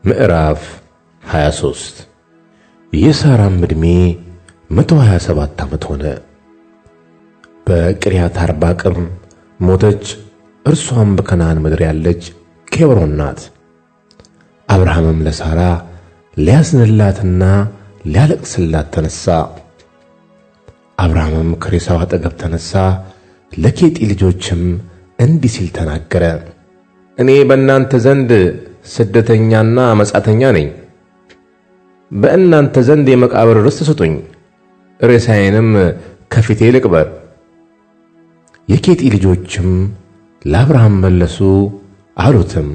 ምዕራፍ 23። የሳራም ዕድሜ 127 ዓመት ሆነ። በቂርያትአርባቅም ሞተች። እርሷም በከነዓን ምድር ያለች ኬብሮን ናት። አብርሃምም ለሳራ ሊያዝንላትና ሊያለቅስላት ተነሣ። አብርሃምም ከሬሳው አጠገብ ተነሣ፣ ለኬጢ ልጆችም እንዲህ ሲል ተናገረ። እኔ በእናንተ ዘንድ ስደተኛና መጻተኛ ነኝ። በእናንተ ዘንድ የመቃብር ርስት ስጡኝ፣ ሬሳዬንም ከፊቴ ልቅበር። የኬጢ ልጆችም ለአብርሃም መለሱ አሉትም፣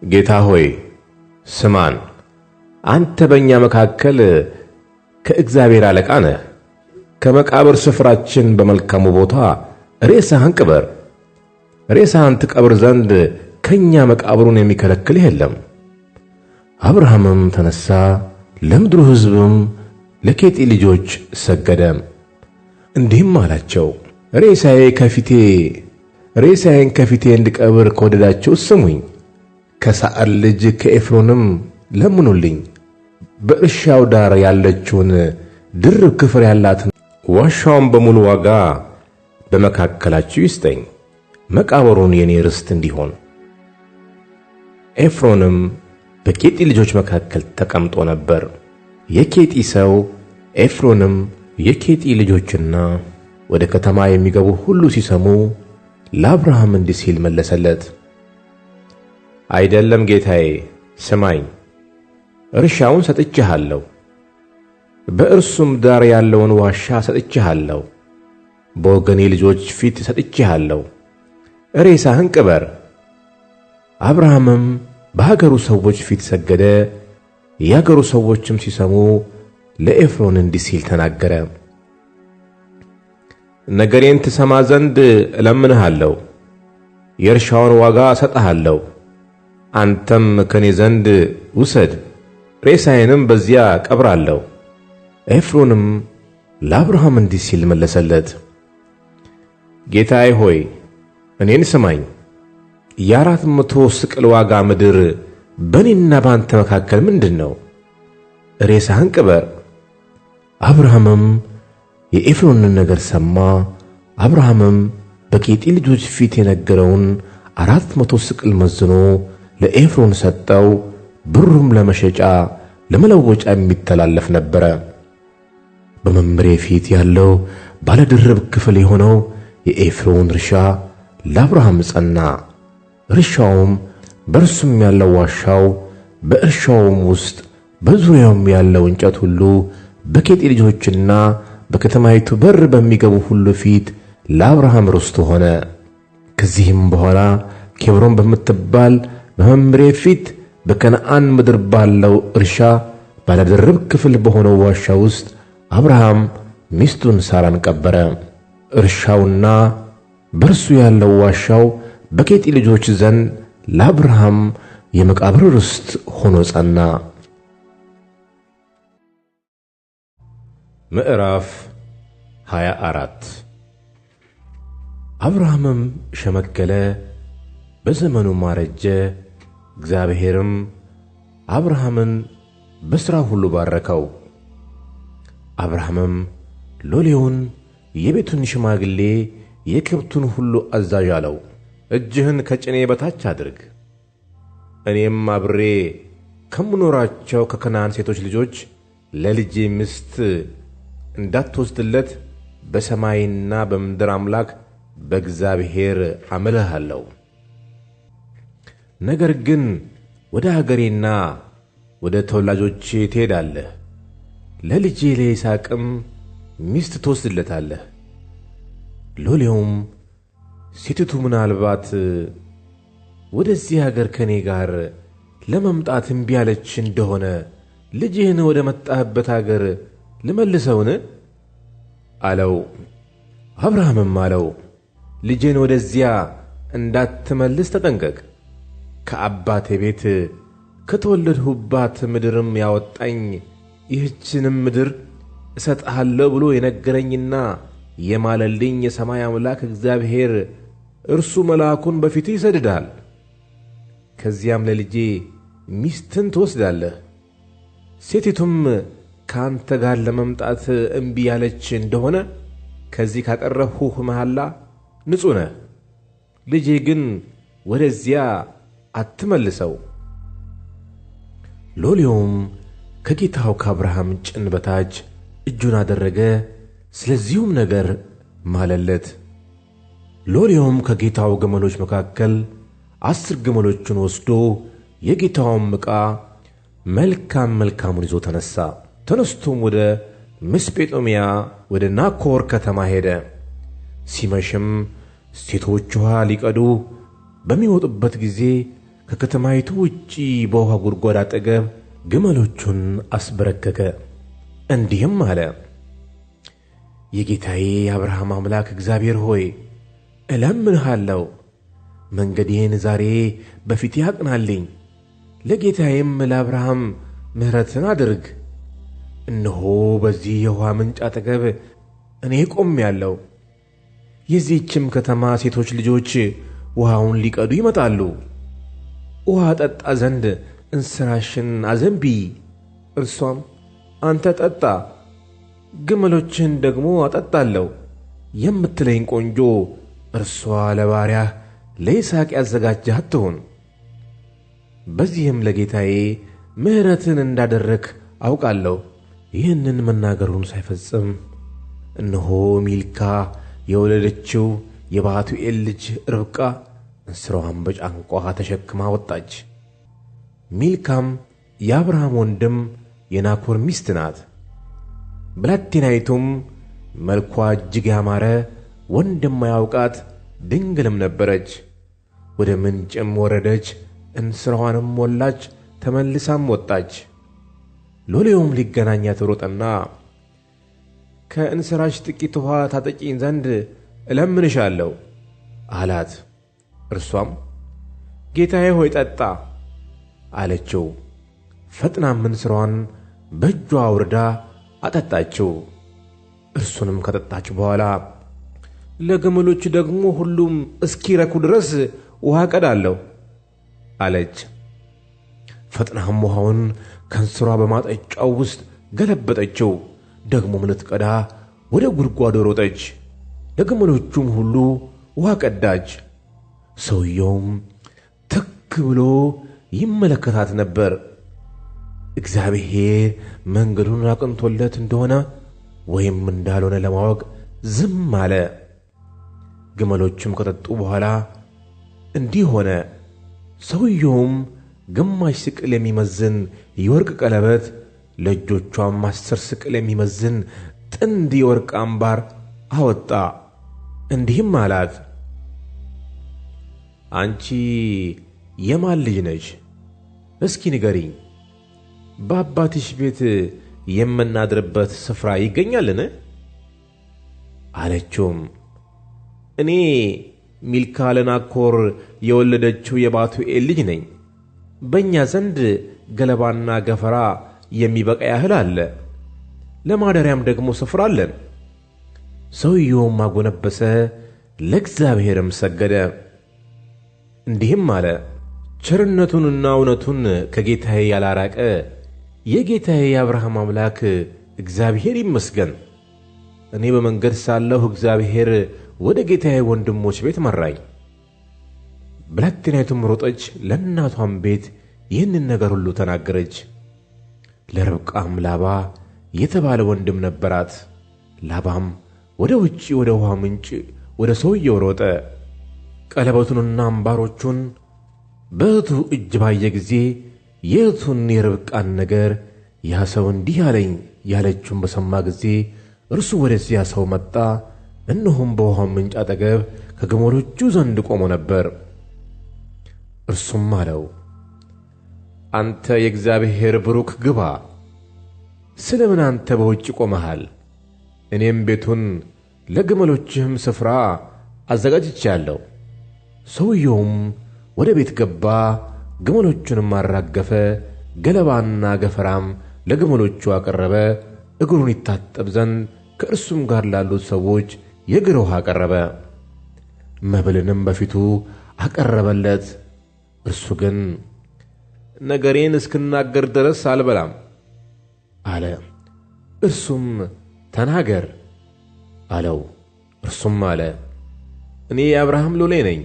ጌታ ሆይ ስማን፣ አንተ በእኛ መካከል ከእግዚአብሔር አለቃ ነህ። ከመቃብር ስፍራችን በመልካሙ ቦታ ሬሳህን ቅበር። ሬሳህን ትቀብር ዘንድ ከኛ መቃብሩን የሚከለክልህ የለም። አብርሃምም ተነሣ፣ ለምድሩ ሕዝብም ለኬጢ ልጆች ሰገደ። እንዲህም አላቸው፣ ሬሳዬ ከፊቴ ሬሳዬን ከፊቴ እንድቀብር ከወደዳችሁ ስሙኝ፣ ከሰዓር ልጅ ከኤፍሮንም ለምኑልኝ። በእርሻው ዳር ያለችውን ድርብ ክፍል ያላትን ዋሻውን በሙሉ ዋጋ በመካከላችሁ ይስጠኝ፣ መቃብሩን የኔ ርስት እንዲሆን። ኤፍሮንም በኬጢ ልጆች መካከል ተቀምጦ ነበር። የኬጢ ሰው ኤፍሮንም የኬጢ ልጆችና ወደ ከተማ የሚገቡ ሁሉ ሲሰሙ ለአብርሃም እንዲህ ሲል መለሰለት፣ አይደለም ጌታዬ፣ ስማኝ፣ እርሻውን ሰጥቼሃለሁ፣ በእርሱም ዳር ያለውን ዋሻ ሰጥቼሃለሁ፣ በወገኔ ልጆች ፊት ሰጥቼሃለሁ፣ ሬሳህን ቅበር። አብርሃምም በሀገሩ ሰዎች ፊት ሰገደ። የአገሩ ሰዎችም ሲሰሙ ለኤፍሮን እንዲህ ሲል ተናገረ። ነገሬን ትሰማ ዘንድ እለምንሃለሁ። የእርሻውን ዋጋ እሰጥሃለሁ። አንተም ከኔ ዘንድ ውሰድ፣ ሬሳዬንም በዚያ ቀብራለሁ። ኤፍሮንም ለአብርሃም እንዲህ ሲል መለሰለት፣ ጌታዬ ሆይ እኔን ስማኝ። የ400 ስቅል ዋጋ ምድር በእኔና በአንተ መካከል ምንድን ነው? ሬሳህን ቅበር። አብርሃምም የኤፍሮንን ነገር ሰማ። አብርሃምም በኬጢ ልጆች ፊት የነገረውን 400 ስቅል መዝኖ ለኤፍሮን ሰጠው። ብሩም ለመሸጫ ለመለወጫ የሚተላለፍ ነበረ። በመምሬ ፊት ያለው ባለድርብ ክፍል የሆነው የኤፍሮን እርሻ ለአብርሃም ጸና። እርሻውም በእርሱም ያለው ዋሻው በእርሻውም ውስጥ በዙሪያውም ያለው እንጨት ሁሉ በኬጢ ልጆችና በከተማይቱ በር በሚገቡ ሁሉ ፊት ለአብርሃም ርስቱ ሆነ። ከዚህም በኋላ ኬብሮን በምትባል በመምሬ ፊት በከነዓን ምድር ባለው እርሻ ባለድርብ ክፍል በሆነው ዋሻ ውስጥ አብርሃም ሚስቱን ሳራን ቀበረ። እርሻውና በእርሱ ያለው ዋሻው በኬጢ ልጆች ዘንድ ለአብርሃም የመቃብር ርስት ሆኖ ጸና። ምዕራፍ 24። አብርሃምም ሸመገለ፣ በዘመኑም አረጀ። እግዚአብሔርም አብርሃምን በሥራው ሁሉ ባረከው። አብርሃምም ሎሌውን፣ የቤቱን ሽማግሌ፣ የከብቱን ሁሉ አዛዥ አለው፣ እጅህን ከጭኔ በታች አድርግ፣ እኔም አብሬ ከምኖራቸው ከከነዓን ሴቶች ልጆች ለልጄ ሚስት እንዳትወስድለት በሰማይና በምድር አምላክ በእግዚአብሔር አምልሃለሁ። ነገር ግን ወደ አገሬና ወደ ተወላጆቼ ትሄዳለህ፣ ለልጄ ለይስሐቅም ሚስት ትወስድለታለህ። ሎሌውም ሴቲቱ ምናልባት ወደዚህ አገር ከእኔ ጋር ለመምጣት እምቢ ያለች እንደሆነ ልጅህን ወደ መጣህበት አገር ልመልሰውን? አለው። አብርሃምም አለው፣ ልጄን ወደዚያ እንዳትመልስ ተጠንቀቅ። ከአባቴ ቤት ከተወለድሁባት ምድርም ያወጣኝ ይህችንም ምድር እሰጥሃለሁ ብሎ የነገረኝና የማለልኝ የሰማይ አምላክ እግዚአብሔር እርሱ መልአኩን በፊትህ ይሰድዳል። ከዚያም ለልጄ ሚስትን ትወስዳለህ። ሴቲቱም ከአንተ ጋር ለመምጣት እምቢ ያለች እንደሆነ ከዚህ ካቀረብሁህ መሐላ ንጹሕ ነህ። ልጄ ግን ወደዚያ አትመልሰው። ሎሌውም ከጌታው ከአብርሃም ጭን በታች እጁን አደረገ፣ ስለዚሁም ነገር ማለለት። ሎሌውም ከጌታው ግመሎች መካከል 10 ግመሎችን ወስዶ የጌታውን ዕቃ መልካም መልካሙን ይዞ ተነሣ። ተነስቶም ወደ መስጴጦምያ ወደ ናኮር ከተማ ሄደ። ሲመሽም ሴቶች ውኃ ሊቀዱ በሚወጡበት ጊዜ ከከተማይቱ ውጭ በውኃ ጉድጓድ አጠገብ ግመሎቹን አስበረከከ። እንዲህም አለ፣ የጌታዬ የአብርሃም አምላክ እግዚአብሔር ሆይ እለምንሃለሁ፣ መንገዴን ዛሬ በፊቴ አቅናልኝ፣ ለጌታዬም ለአብርሃም ምሕረትን አድርግ። እነሆ በዚህ የውኃ ምንጭ አጠገብ እኔ ቆሜአለሁ። የዚህችም ከተማ ሴቶች ልጆች ውኃውን ሊቀዱ ይመጣሉ። ውኃ ጠጣ ዘንድ እንስራሽን አዘንቢ። እርሷም አንተ ጠጣ፣ ግመሎችን ደግሞ አጠጣለሁ የምትለኝ ቆንጆ እርሷ ለባሪያህ ለይስሐቅ ያዘጋጀሃት ትሁን። በዚህም ለጌታዬ ምሕረትን እንዳደረግህ አውቃለሁ። ይህንን መናገሩን ሳይፈጽም እነሆ ሚልካ የወለደችው የባቱኤል ልጅ ርብቃ እንስራዋን በጫንቋ ተሸክማ ወጣች። ሚልካም የአብርሃም ወንድም የናኮር ሚስት ናት። ብላቴናይቱም መልኳ እጅግ ያማረ ወንድ የማያውቃት ድንግልም ነበረች። ወደ ምንጭም ወረደች፣ እንስራዋንም ሞላች፣ ተመልሳም ወጣች። ሎሌውም ሊገናኛት ሮጠና ከእንስራሽ ጥቂት ውኃ ታጠጪኝ ዘንድ እለምንሻለሁ አላት። እርሷም ጌታዬ ሆይ ጠጣ አለችው። ፈጥናም እንስራዋን በእጇ አውርዳ አጠጣችው። እርሱንም ከጠጣች በኋላ ለግመሎች ደግሞ ሁሉም እስኪረኩ ድረስ ውኃ እቀዳለሁ አለች። ፈጥናም ውኃውን ከእንስሯ በማጠጫው ውስጥ ገለበጠችው። ደግሞም ልትቀዳ ወደ ጉድጓዱ ሮጠች፣ ለግመሎቹም ሁሉ ውኃ ቀዳች። ሰውየውም ትክ ብሎ ይመለከታት ነበር። እግዚአብሔር መንገዱን አቅንቶለት እንደሆነ ወይም እንዳልሆነ ለማወቅ ዝም አለ። ግመሎቹም ከጠጡ በኋላ እንዲህ ሆነ። ሰውየውም ግማሽ ስቅል የሚመዝን የወርቅ ቀለበት፣ ለእጆቿም 10 ስቅል የሚመዝን ጥንድ የወርቅ አምባር አወጣ። እንዲህም አላት፣ አንቺ የማን ልጅ ነሽ? እስኪ ንገሪኝ። በአባትሽ ቤት የምናድርበት ስፍራ ይገኛልን? አለችውም። እኔ ሚልካ ለናኮር የወለደችው የባቱኤል ልጅ ነኝ። በእኛ ዘንድ ገለባና ገፈራ የሚበቃ ያህል አለ፣ ለማደሪያም ደግሞ ስፍራ አለን። ሰውየውም አጎነበሰ፣ ለእግዚአብሔርም ሰገደ። እንዲህም አለ፣ ቸርነቱንና እውነቱን ከጌታዬ ያላራቀ የጌታዬ የአብርሃም አምላክ እግዚአብሔር ይመስገን። እኔ በመንገድ ሳለሁ እግዚአብሔር ወደ ጌታዬ ወንድሞች ቤት መራኝ። ብላቴናይቱም ሮጠች፣ ለእናቷም ቤት ይህንን ነገር ሁሉ ተናገረች። ለርብቃም ላባ የተባለ ወንድም ነበራት። ላባም ወደ ውጭ ወደ ውኃ ምንጭ ወደ ሰውየው ሮጠ። ቀለበቱንና አምባሮቹን በእህቱ እጅ ባየ ጊዜ የእህቱን የርብቃን ነገር ያ ሰው እንዲህ አለኝ ያለችውን በሰማ ጊዜ እርሱ ወደዚያ ሰው መጣ። እነሆም በውኃው ምንጭ አጠገብ ከግመሎቹ ዘንድ ቆሞ ነበር። እርሱም አለው፣ አንተ የእግዚአብሔር ብሩክ ግባ፣ ስለምን አንተ በውጭ ቆመሃል? እኔም ቤቱን ለግመሎችህም ስፍራ አዘጋጅቼአለሁ። ሰውየውም ወደ ቤት ገባ፣ ግመሎቹንም አራገፈ፣ ገለባና ገፈራም ለግመሎቹ አቀረበ። እግሩን ይታጠብ ዘንድ ከእርሱም ጋር ላሉት ሰዎች የእግር ውኃ አቀረበ። መብልንም በፊቱ አቀረበለት፣ እርሱ ግን ነገሬን እስክናገር ድረስ አልበላም አለ። እርሱም ተናገር አለው። እርሱም አለ፣ እኔ የአብርሃም ሎሌ ነኝ።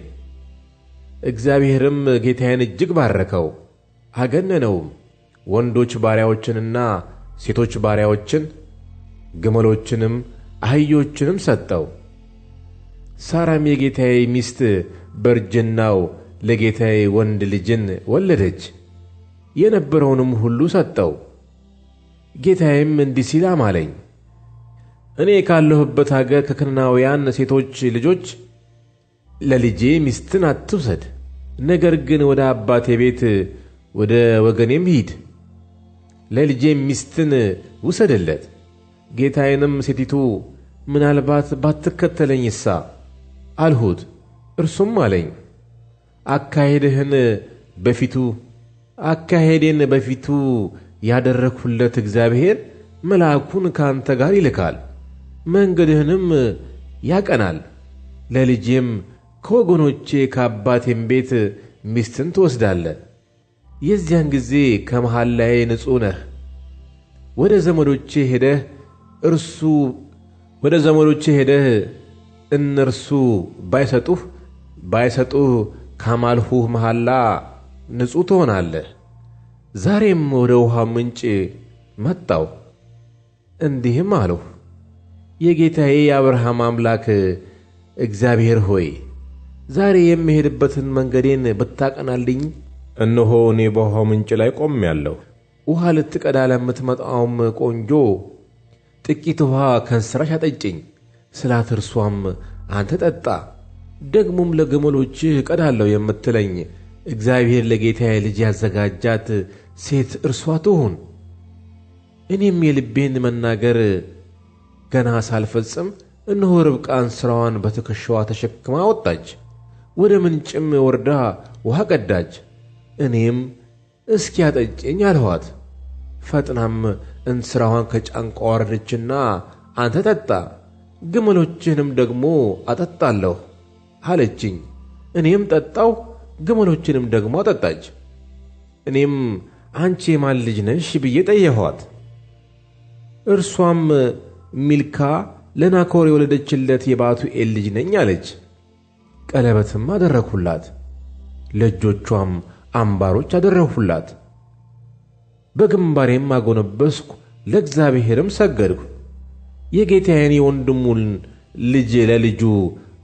እግዚአብሔርም ጌታዬን እጅግ ባረከው፣ አገነነውም። ወንዶች ባሪያዎችንና ሴቶች ባሪያዎችን፣ ግመሎችንም አህዮችንም ሰጠው። ሳራም የጌታዬ ሚስት በእርጅናው ለጌታዬ ወንድ ልጅን ወለደች፣ የነበረውንም ሁሉ ሰጠው። ጌታዬም እንዲህ ሲል አማለኝ፣ እኔ ካለሁበት አገር ከከነዓናውያን ሴቶች ልጆች ለልጄ ሚስትን አትውሰድ፣ ነገር ግን ወደ አባቴ ቤት ወደ ወገኔም ሂድ፣ ለልጄም ሚስትን ውሰድለት። ጌታዬንም ሴቲቱ ምናልባት ባትከተለኝሳ አልሁት። እርሱም አለኝ አካሄድህን በፊቱ አካሄዴን በፊቱ ያደረግሁለት እግዚአብሔር መልአኩን ከአንተ ጋር ይልካል፣ መንገድህንም ያቀናል። ለልጄም ከወገኖቼ ከአባቴም ቤት ሚስትን ትወስዳለህ። የዚያን ጊዜ ከመሐላዬ ንጹሕ ነህ። ወደ ዘመዶቼ ሄደህ እርሱ ወደ ዘመዶቼ ሄደህ እነርሱ ባይሰጡህ ካማልሁህ መሐላ ንጹሕ ትሆናለህ። ዛሬም ወደ ውሃ ምንጭ መጣሁ፣ እንዲህም አልሁ፣ የጌታዬ የአብርሃም አምላክ እግዚአብሔር ሆይ ዛሬ የምሄድበትን መንገዴን ብታቀናልኝ፣ እነሆ እኔ በውሃው ምንጭ ላይ ቆሜአለሁ። ውሃ ልትቀዳ ለምትመጣውም ቆንጆ ጥቂት ውሃ ከእንስራሽ አጠጪኝ ስላት፣ እርሷም አንተ ጠጣ፣ ደግሞም ለግመሎችህ እቀዳለሁ የምትለኝ እግዚአብሔር ለጌታዬ ልጅ ያዘጋጃት ሴት እርሷ ትሁን። እኔም የልቤን መናገር ገና ሳልፈጽም እነሆ ርብቃ እንስራዋን በትከሻዋ ተሸክማ ወጣች፣ ወደ ምንጭም ወርዳ ውሃ ቀዳች። እኔም እስኪ አጠጪኝ አልኋት። ፈጥናም እንስራዋን ከጫንቃዋ አወረደችና አንተ ጠጣ፣ ግመሎችህንም ደግሞ አጠጣለሁ አለችኝ። እኔም ጠጣሁ፣ ግመሎችንም ደግሞ አጠጣች። እኔም አንቺ የማን ልጅ ነሽ ብዬ ጠየኋት። እርሷም ሚልካ ለናኮር የወለደችለት የባቱኤል ልጅ ነኝ አለች። ቀለበትም አደረግሁላት፣ ለእጆቿም አምባሮች አደረግሁላት። በግንባሬም አጎነበስኩ፣ ለእግዚአብሔርም ሰገድሁ። የጌታዬን የወንድሙን ልጅ ለልጁ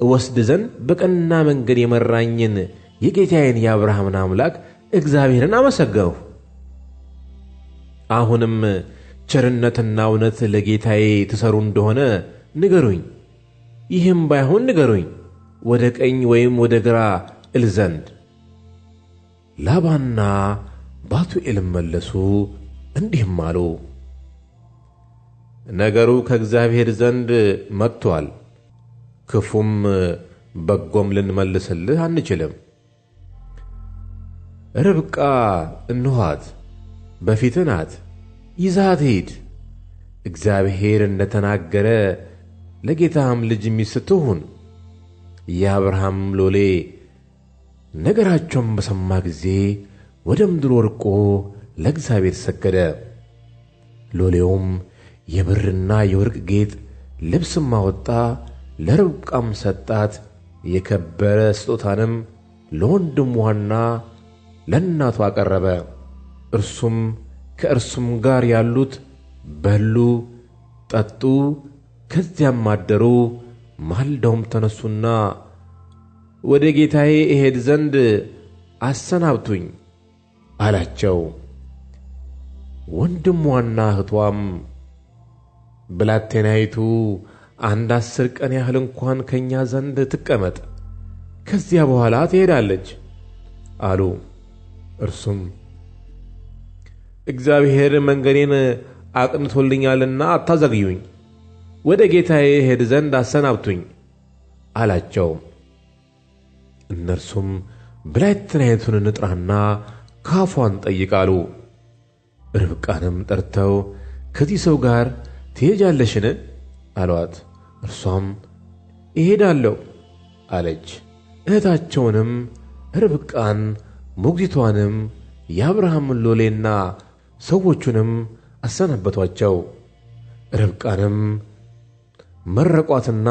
እወስድ ዘንድ በቀና መንገድ የመራኝን የጌታዬን የአብርሃምን አምላክ እግዚአብሔርን አመሰገንሁ። አሁንም ቸርነትና እውነት ለጌታዬ ትሠሩ እንደሆነ ንገሩኝ፣ ይህም ባይሆን ንገሩኝ፣ ወደ ቀኝ ወይም ወደ ግራ እል ዘንድ። ላባና ባቱኤልም መለሱ እንዲህም አሉ፣ ነገሩ ከእግዚአብሔር ዘንድ መጥቶአል፣ ክፉም በጎም ልንመልስልህ አንችልም። ርብቃ እንኋት በፊትህ ናት፣ ይዛት ሂድ። እግዚአብሔር እንደ ተናገረ ለጌታህም ልጅ ሚስት ትሁን። የአብርሃም ሎሌ ነገራቸውን በሰማ ጊዜ ወደ ምድር ወድቆ ለእግዚአብሔር ሰገደ። ሎሌውም የብርና የወርቅ ጌጥ ልብስም አወጣ፣ ለርብቃም ሰጣት። የከበረ ስጦታንም ለወንድሟና ለእናቱ አቀረበ። እርሱም ከእርሱም ጋር ያሉት በሉ፣ ጠጡ፣ ከዚያም አደሩ። ማልደውም ተነሱና ወደ ጌታዬ እሄድ ዘንድ አሰናብቱኝ አላቸው። ወንድሟና እህቷም ብላቴናይቱ አንድ 10 ቀን ያህል እንኳን ከእኛ ዘንድ ትቀመጥ፣ ከዚያ በኋላ ትሄዳለች አሉ። እርሱም እግዚአብሔር መንገዴን አቅንቶልኛልና አታዘግዩኝ፣ ወደ ጌታዬ እሄድ ዘንድ አሰናብቱኝ አላቸው። እነርሱም ብላቴናይቱን እንጥራና ካፏ እንጠይቅ አሉ። ርብቃንም ጠርተው ከዚህ ሰው ጋር ትሄጃለሽን? አሏት። እርሷም እሄዳለሁ አለች። እህታቸውንም ርብቃን ሞግዚቷንም የአብርሃምን ሎሌና ሰዎቹንም አሰናበቷቸው። ርብቃንም መረቋትና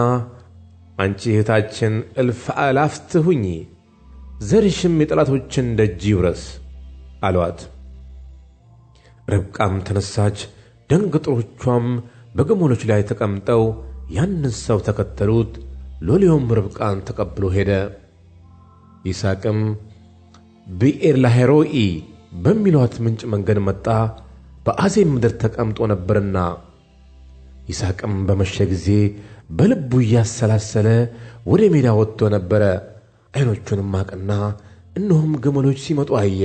አንቺ እህታችን እልፍ አእላፍት ሁኚ፣ ዘርሽም የጠላቶችን ደጅ ይውረስ አሏት። ርብቃም ተነሳች፣ ደንገጥሮቿም በግመሎች ላይ ተቀምጠው ያንን ሰው ተከተሉት። ሎሌውም ርብቃን ተቀብሎ ሄደ። ይስሐቅም ብኤርላሄሮኢ በሚሏት ምንጭ መንገድ መጣ፣ በአዜብ ምድር ተቀምጦ ነበርና። ይስሐቅም በመሸ ጊዜ በልቡ እያሰላሰለ ወደ ሜዳ ወጥቶ ነበረ። ዓይኖቹንም አቀና፣ እነሆም ግመሎች ሲመጡ አየ።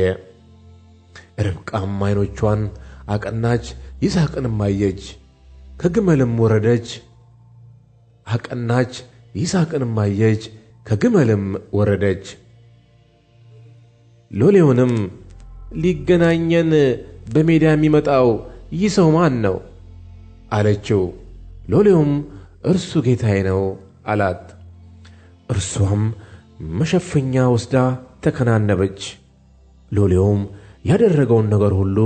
ርብቃም ዓይኖቿን አቀናች፣ ይስሐቅንም አየች። ከግመልም ወረደች፣ አቀናች፣ ይስሐቅንም አየች፣ ከግመልም ወረደች። ሎሌውንም ሊገናኘን በሜዳ የሚመጣው ይህ ሰው ማን ነው? አለችው። ሎሌውም እርሱ ጌታዬ ነው አላት። እርሷም መሸፈኛ ወስዳ ተከናነበች። ሎሌውም ያደረገውን ነገር ሁሉ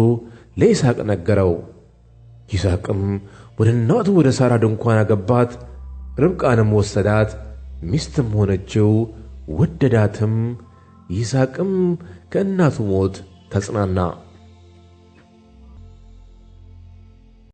ለይስሐቅ ነገረው። ይስሐቅም ወደ እናቱ ወደ ሳራ ድንኳን አገባት። ርብቃንም ወሰዳት፣ ሚስትም ሆነችው፣ ወደዳትም። ይስሐቅም ከእናቱ ሞት ተጽናና።